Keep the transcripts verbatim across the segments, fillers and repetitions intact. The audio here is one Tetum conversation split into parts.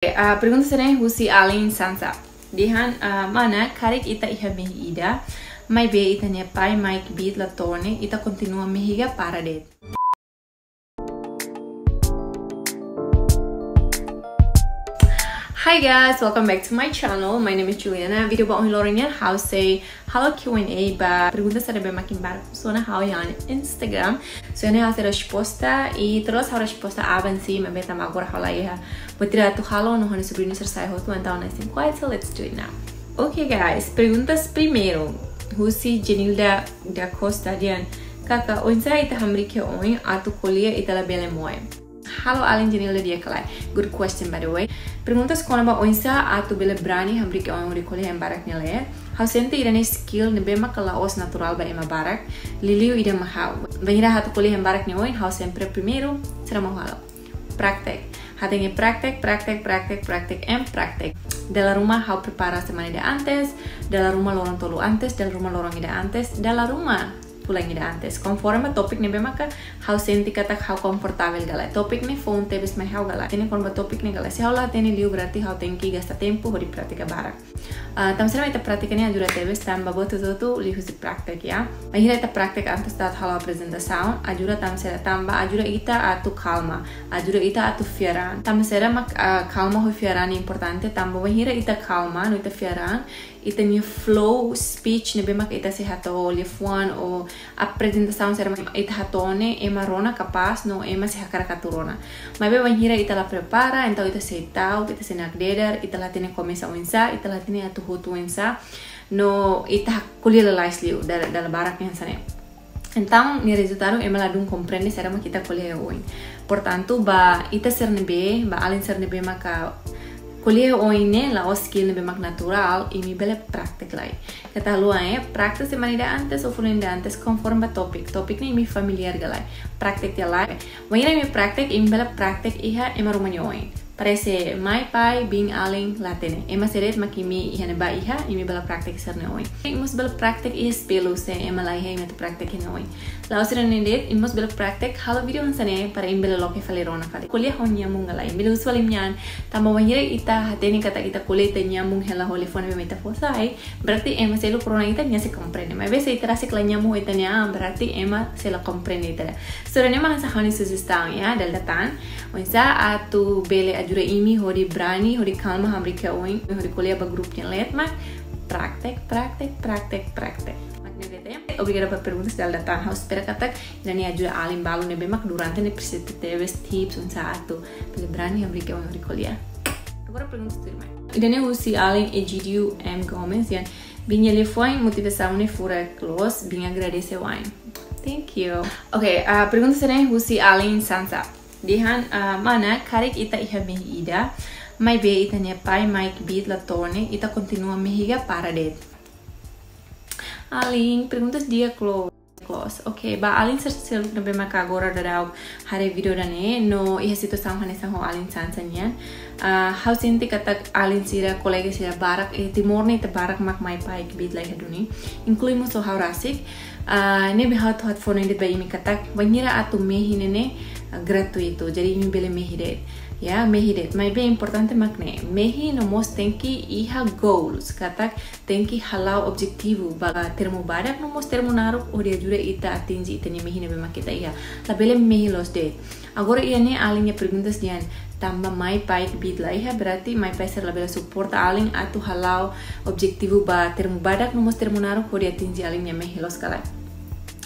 Ah, pergunta sira-ne'e husi alin Sansa. Dehan, ah, mana, karik ita iha mehi ida, maibé ita-nia pai mai kbiit la to'o ne'e, ita kontinua mehi ka para de'it? Hi guys, welcome back to my channel. My name is Juliana. Vídeo ba ohin loron nian ha'u sei halo Q and A ba pergunta sira ne'ebé mak barak husu ona ha'u iha Instagram. So, iha ne'e ha'u sei resposta, i terus ha'u resposta aban sih, maibé tanba agora ha'u la iha buat ida atu halo no ha'u-nia sobriñu sira sai hotu, entaun ha'u sei quiet, so let's do it now. Ok guys, perguntas primeiru husi Jenilda da Costa dehan, kaka, oinsá ita hamriik iha oin atu ko'alia ita labele moe? Halo alin Jenilda, di'ak ka lae? Good question, by the way. Perguntas kona-ba oinsá atu bele brani hamriik iha oin hodi ko'alia iha ema barak nia leet. Ha'u sente ida-ne'e skill ne'ebé maka la'ós naturál ba ema barak, liuliu ida mak ha'u. Bainhira atu ko'alia iha ema barak nia oin, ha'u sempre primeiru, sira mak halo. Praktek. Hatene praktek, praktek, praktek, praktek, and praktek. Dala ruma ha'u prepara semana ida antes, dala ruma loron tolu antes, dala ruma loron ida antes, dala ruma fulan ida antes. Konforme tópiku ne'ebé maka ha'u sente katak ha'u konfortavel ka lae. Tópiku ne'e foun tebes mai ha'u ka lae. Hatene kona-ba tópiku ne'e ka lae. Se ha'u la hatene liu, berarti ha'u tenke gasta tempu hodi pratika barak. Ah, tanba sira mak ita pratika ne'e ajuda tebes tanba buat hotu-hotu liuhusi praktek, ya. Bainhira ita praktek antes atu halo aprezentasaun, ajuda tanba sira, tanba ajuda ita atu kalma, ajuda ita atu fiar an. Tanba sira mak, ah, kalma ho fiar an importante, tanba bainhira ita kalma no ita fiar an, ita-nia flow speech ne'ebé mak ita sei hato'o liafuan ou aprezentasaun sira mak ita hato'o ne'e ema rona kapás no ema sei hakarak atu rona. Maibé bainhira ita la prepara, entaun ita sei ta'uk, ita sei nakdedar, ita la hatene komesa oinsá, ita la hatene atu hotu oinsá, no ita ko'alia lalais liu, dala, dala barak nia hanesan ne'e. Entaun, nia rezultadu ema ladún komprende saida mak ita ko'alia iha oin. Portantu, ba ita sira ne'ebé, ba alin sira ne'ebé maka ko'alia iha oin ne'e la'ós skill ne'ebé mak naturál, imi bele praktek lai. Keta haluha, eh, praktek semana ida antes ou fulan ida antes, konforme ba tópiku. Tópiku ne'e imi familiar ka lae. Praktek tiha lai. Bainhira imi praktek, imi bele praktek iha ema ruma nia oin. Parese mai, pai, biin, alin, la hatene. Ema sé de'it mak imi iha ne'ebá iha, imi bele praktek sira-nia oin. Imi mós bele praktek iha espellu, se ema la iha, imi atu praktek iha nia oin. La'ós sira-ne'e de'it, imi mós bele praktek halo vídeo hanesan ne'e para imi bele loke fali rona fali. Ko'alia ho nyambung ka lae, imi bele husu fali imi-nia an. Tanba bainhira ita hatene katak ita ko'alia ita nyambung hela ho liafuan ne'ebé ita fó sai, berarti ema seluk rona ita, nia sei komprende. Maibé se ita rasik la nyambung ho ita-nia an, berarti ema sei la komprende ita. So, ida-ne'e mak hanesan ha'u-nia sujestaun, ya, dala ida tan. Oinsá atu bele ajuda imi hodi brani, hodi kalma hamriik iha oin, hodi ko'alia ba grupu nia leet mak praktek, praktek, praktek, praktek. Mak ne'e de'it, ya. Obrigada ba perguntas dala ida tan. Ha'u espera katak ida-ne'e ajuda alin balu ne'ebé mak durante ne'e presiza tebes tips oinsá atu bele brani hamriik iha oin hodi ko'alia. Agora perguntas tuirmai. Ida-ne'e husi alin Egidio M Gomes, dehan, biin nia liafuan motivasaun ne'e furak loos, biin agradese wa'in. Thank you. Ok, ah, pergunta sira-ne'e husi alin Sansa. Dehan, ah, mana, karik ita iha mehi ida, maibé ita-nia pai mai kbiit la to'o ne'e, ita kontinua mehi ka para de'it? Alin, perguntas di'ak loos. Loos. Ok, ba alin sira seluk ne'ebé maka agora daudaun haree vídeo ida-ne'e, no iha situasaun hanesan ho alin Sansa nian. Ah, ha'u sente katak alin sira, kolega sira barak, eh, Timor ne'e ita barak mak mai pai kbiit la iha duni. Inklui mós ha'u rasik. Ah, ne'ebé ha'u atu fó-hanoin de'it ba imi katak, bainhira atu mehi ne'e ne'e, ah, gratuitu. Jadi imi bele mehi de'it. Ya, mehi de'it. Maibé importante mak ne'e. Mehi no mós tenke iha goals. Katak tenke hala'o objetivu ba termu badak no mós termu naruk hodi ajuda ita atinji ita-nia mehi ne'ebé mak ita iha. Labele mehi loos de'it. Agora iha ne'e alin nia perguntas dehan tanba mai pai kbiit la iha, berarti mai pai sira labele suporta alin atu hala'o objetivu ba termu badak no mós termu naruk hodi atinji alin nia mehi, loos ka lae?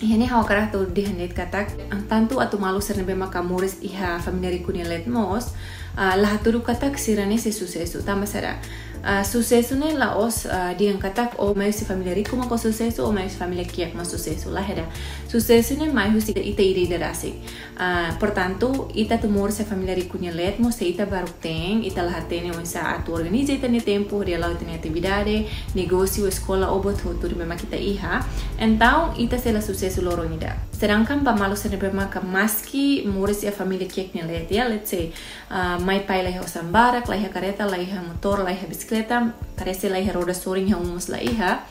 Iha ne'e ha'u hakarak atu dehan de'it katak, tantu atu maluk sira ne'ebé maka moris iha família riku nia leet mós, ah, la hatudu katak sira-ne'e sei susesu, tanba saida? Ah, susesu ne'e la'ós, ah, dehan katak, oh, mai husi família riku mak ó susesu, ou mai husi família kiak mak susesu, la, ida. Susesu ne'e mai husi ita ida-idak rasik. Ah, portantu, ita atu moris iha família riku nia leet mós, se ita baruk-teen, ita la hatene oinsá atu organiza ita-nia tempu, hodi hala'o ita-nia atividade, negósiu, eskola, ou buat hotu ne'ebé mak ita iha, entaun ita sei la susesu loron ida. Sedangkan ba maluk sira ne'ebé maka maski moris iha família kiak nia leet, ya, let's say, ah, mai pai la iha osan barak, la iha kareta, la iha motór, la iha bisikleta, parese la iha roda sorin, iha un mós la iha,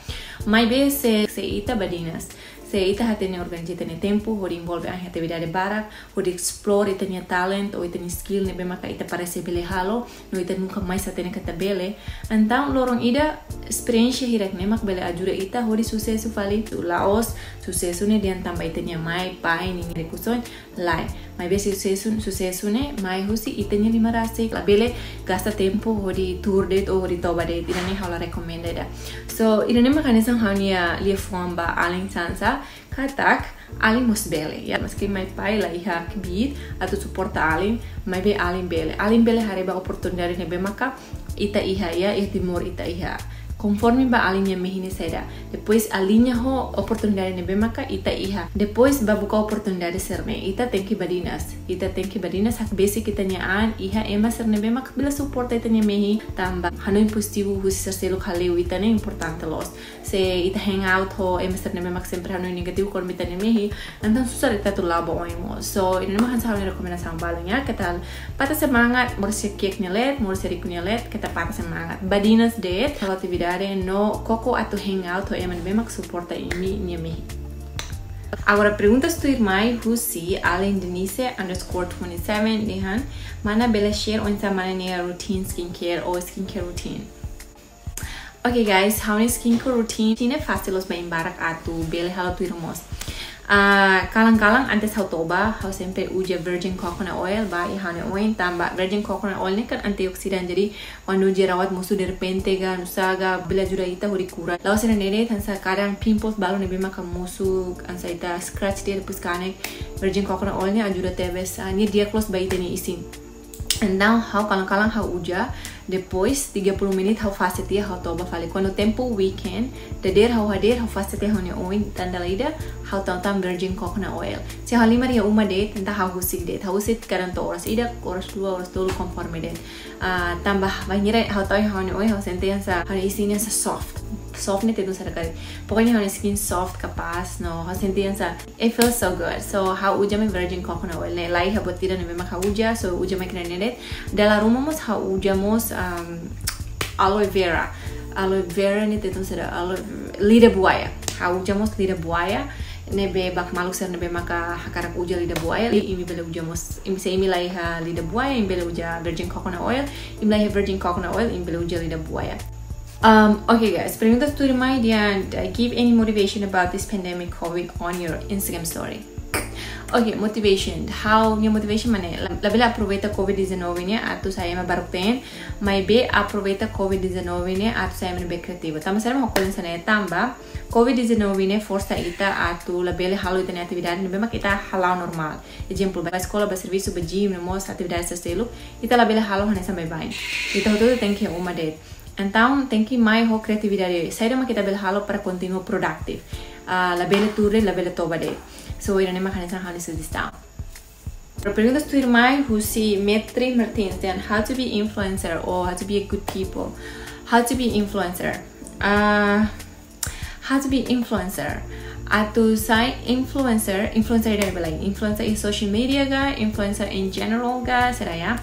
maibé se, se ita badinas, Se ita hatene organiza ita-nia tempu hodi envolve an iha atividade barak, hodi explore ita-nia talent ou ita-nia skill ne'ebé maka ita parese bele halo, no ita nunka mais hatene katak bele. Entaun loron ida esperiénsia hirak ne'e mak bele ajuda ita hodi susesu fali. La'ós susesu ne'e dehan tanba ita-nia mai, pai nia rikusoin, lae. Maibé susesu, susesu ne'e mai husi ita-nia liman rasik. Labele gasta tempu hodi tuur de'it ou hodi toba de'it. Ida-ne'e ha'u la rekomenda ida. So, ida-ne'e mak hanesan ha'u-nia liafuan ba alin hanesan katak alin mós bele, ya. Maski mai pai la iha kbiit atu suporta alin, maibé alin bele. Alin bele haree ba oportunidade ne'ebé maka ita iha, ya, iha Timor ita iha. Konforme ba alin nia mehi ne'e saida. Depois aliña ho oportunidade ne'ebé maka ita iha. Depois bá buka oportunidade sira-ne'e. Ita tenke badinas. Ita tenke badinas hakbesik ita-nia an iha ema sira ne'ebé maka bele suporta ita-nia mehi, tanba hanoin pozitivu husi sira seluk hale'u ita ne'e importante loos. Se ita hang out ho ema sira ne'ebé mak sempre hanoin negativu kona-ba ita-nia mehi, entaun susar ita atu la'o ba oin mós. So, ida-ne'e mak hanesan ha'u-nia rekomendasaun ba alin, ya, keta patah semangat, moris iha kiak nia leet, moris iha riku nia leet, keta patah semangat. Badinas de'it, halo atividade no koko atu hang out ho ema ne'ebé mak suporta imi-nia mehi. Agora, perguntas tuirmai husi alin Denise underscore twenty seven dehan: Mana bele share oinsá mana nia routine skincare ou skincare routine? Ok, guys, ha'u-nia skincare routine ne'e fasil loos ba imi barak atu bele halo tuir mós. Ah, kalan-kalan antes ha'u toba, ha'u sempre uza virgin coconut oil ba iha ha'u-nia oin, tanba virgin coconut oil ne'e kan antioksidan, jadi kuandu jerawat mosu derrepente ka nusá ka bele ajuda ita hodi kura. La'ós sira ne'e de'it, hanesan kadang pimples balu ne'ebé maka mosu, hanesan ita scratch de'it depois kanek, virgin coconut oil ne'e ajuda tebes, ah, nia di'ak loos ba ita-nia isin. Entaun ha'u kalan-kalan ha'u uza, depois tiga puluh menit ha'u fase tiha ha'u toba fali. Kuandu tempu weekend, dadeer ha'u hadeer ha'u fase tiha ha'u-nia oin, tanda la ida ha'u tau tan virgin coconut oil. Se ha'u halimar iha uma de'it, entaun ha'u husik de'it. Ha'u husik kadang to'o oras ida, oras dua, oras tolu, konforme de'it. Ah, tanba bainhira ha'u tau iha ha'u-nia oin, ha'u sente hanesan ha'u-nia isin hanesan soft. Soft ne'e Tetun saida karik. Pokoknya ha'u-nia skin soft, kapás, no ha'u sente hanesan it feels so good. So, ha'u uza mai virgin coconut oil ne'e. La iha buat ida ne'ebé mak ha'u uza, so uza mai kena ne'e de'it. Dala ruma mós ha'u uza mós, um, aloe vera. Aloe vera ne'e Tetun saida, aloe, lidah buaya. Ha'u uza mós lidah buaya. Ne'ebé ba maluk sira ne'ebé maka hakarak uza lidah buaya, imi bele uza mós. Imi, se imi la iha lidah buaya, imi bele uza virgin coconut oil. Imi la iha virgin coconut oil, imi bele uza lidah buaya. Um, ok, guys, perguntas tuirmai dehan, uh, give any motivation about this pandemic covid on your Instagram story. Ok, motivation. Ha'u-nia motivation mak ne'e, la, labele aproveita covid dezanove ne'e atu sai ema baruk-teen, maibé aproveita covid dezanove ne'e atu sai ema ne'ebé kriativu. Tanba saida mak ha'u ko'alia hanesan ne'e? Tanba covid dezanove ne'e forsa ita atu labele halo ita-nia atividade ne'ebé mak ita hala'o normál. Ezemplu, bá eskola, bá servisu, bá gym, no mós atividade sira seluk, ita labele halo hanesan baibain. Ita hotu-hotu tenke iha uma de'it. Entaun, tenke mai ho kriatividade. Saida mak ita bele halo para kontinua produtivu. Ah, labele tuur de'it, labele toba de'it. So, ida-ne'e mak hanesan ha'u-nia sujestaun. Perguntas tuirmai husi Metri Martins dehan, how to be influencer or how to be a good people. How to be influencer. Ah, how to be influencer. Atu sai influencer, influencer ida ne'ebé lai. Influencer iha social media ka, influencer in general ka, saida, ya.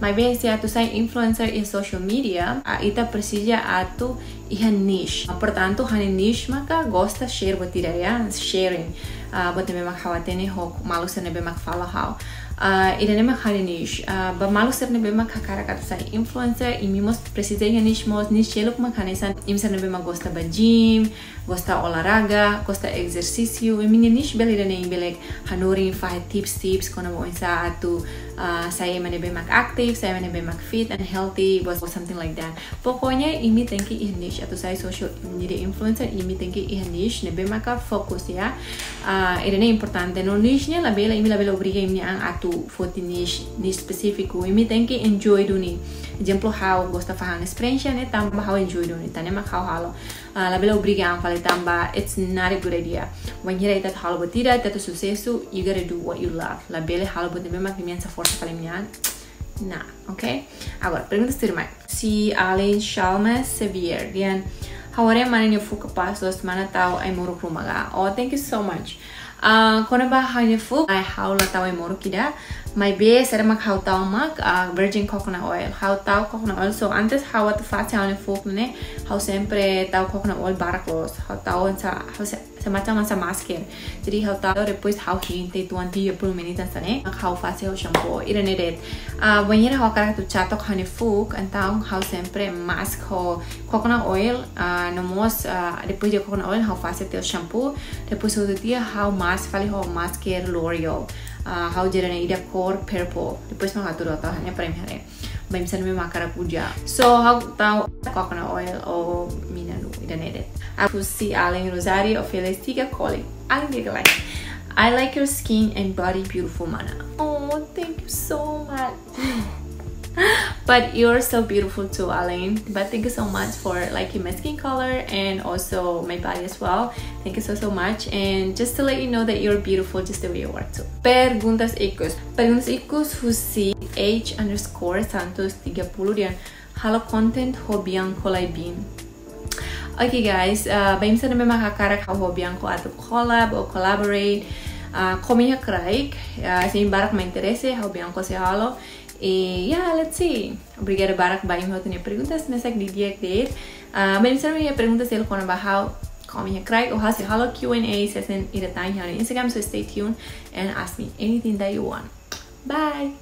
Maibé se atu sai influencer iha social media, ah, ita presiza atu iha niche. Portantu, ha'u-nia niche maka gosta share buat ida, ya, sharing. Ah, buat ne'ebé mak ha'u hatene ho maluk sira ne'ebé mak follow ha'u. Ah, ida-ne'e mak ha'u-nia niche. Ah, ba maluk sira ne'ebé mak hakarak atu sai influencer, imi mós presiza iha niche mós, niche seluk mak hanesan imi sira ne'ebé mak gosta bá gym, gosta olahraga, gosta ezersísiu, imi-nia niche bele ida-ne'e, imi bele hanorin fahe tips-tips kona-ba oinsá atu, ah, sai ema ne'ebé mak aktif, sai ema ne'ebé mak fit and healthy, or something like that. Pokoknya, imi tenke iha niche atu sai social media influencer, imi tenke iha niche ne'ebé maka fokus, ya. Ah, ida-ne'e importante, no niche ne'e labele, imi labele obriga imi-nia an atu foti niche, niche espesífiku, imi tenke enjoy duni. Ezemplu, ha'u gosta fahe ha'u-nia esperiénsia ne'e tanba ha'u enjoy duni, entaun ne'e mak ha'u halo. Ah, labele obriga an fali tanba it's not a good idea. Wainhira ita atu halo buat ida, ita atu susesu, you gotta do what you love. Labele halo buat ne'ebé mak imi hanesan forsa fali imi-nia an. Nah, ok? Agora, perguntas tuirmai. Husi alin Shalma Xavier dehan, ha'u haree mana nia fuuk kapás, loos mana tau ai-moruk ruma ka? Oh, thank you so much. Ah, kona-ba ha'u-nia fuuk, ai, ha'u la tau ai-moruk ida. Maibé saida mak ha'u tau mak, ah, virgin coconut oil. Ha'u tau coconut oil, so antes ha'u atu fase ha'u-nia fuuk ne'e, ha'u sempre tau coconut oil barak loos. Ha'u tau sa, ha'u se, semacam hanesan masker. Jadi ha'u tau, depois ha'u hein tiha uitoan tiga puluh menit hanesan ne'e, mak ha'u fase ha'u shampoo. Ida-ne'e de'it. Ah, bainhira ha'u hakarak atu catok ha'u-nia fuuk, entaun ha'u sempre mask ho coconut oil, ah, no mós, ah, depois de coconut oil, ha'u fase tiha ho shampoo, depois hotu tiha ha'u mask fali ho masker L'Oreal. Ah, ha'u jere ida kór purple. Depois mak ha'u atu tau ha'u-nia para imi haree. Ba imi sira ne'ebé mak hakarak uza. So, ha'u tau coconut oil ou mina nu, ida-ne'e de'it. Husi alin Rosario Felicitica Cole. Alin dia ke lain. I like your skin and body, beautiful mana. Oh, thank you so much. But you're so beautiful too, Alin. But thank you so much for liking my skin color and also my body as well. Thank you so, so much. And just to let you know that you're beautiful just the way you are too. Perguntas ikus. Perguntas ikus husi H underscore Santos tiga puluh dehan halo content ho Bianco lai bin. Oke guys, uh, ba imi sira ne'ebé mak hakarak ha'u ho Bianco atu collab ou collaborate, uh, komenta iha kraik, uh, se imi barak mak interese, ha'u ho Bianco sei halo. E, yeah, let's see. Obrigada barak ba imi hotu nia perguntas, mesak didi'ak de'it. Uh, ba imi sira ne'ebé iha perguntas seluk kona-ba ha'u, komenta iha kraik, ou ha'u sei halo Q and A session ida tan iha ha'u-nia Instagram, so stay tuned and ask me anything that you want. Bye!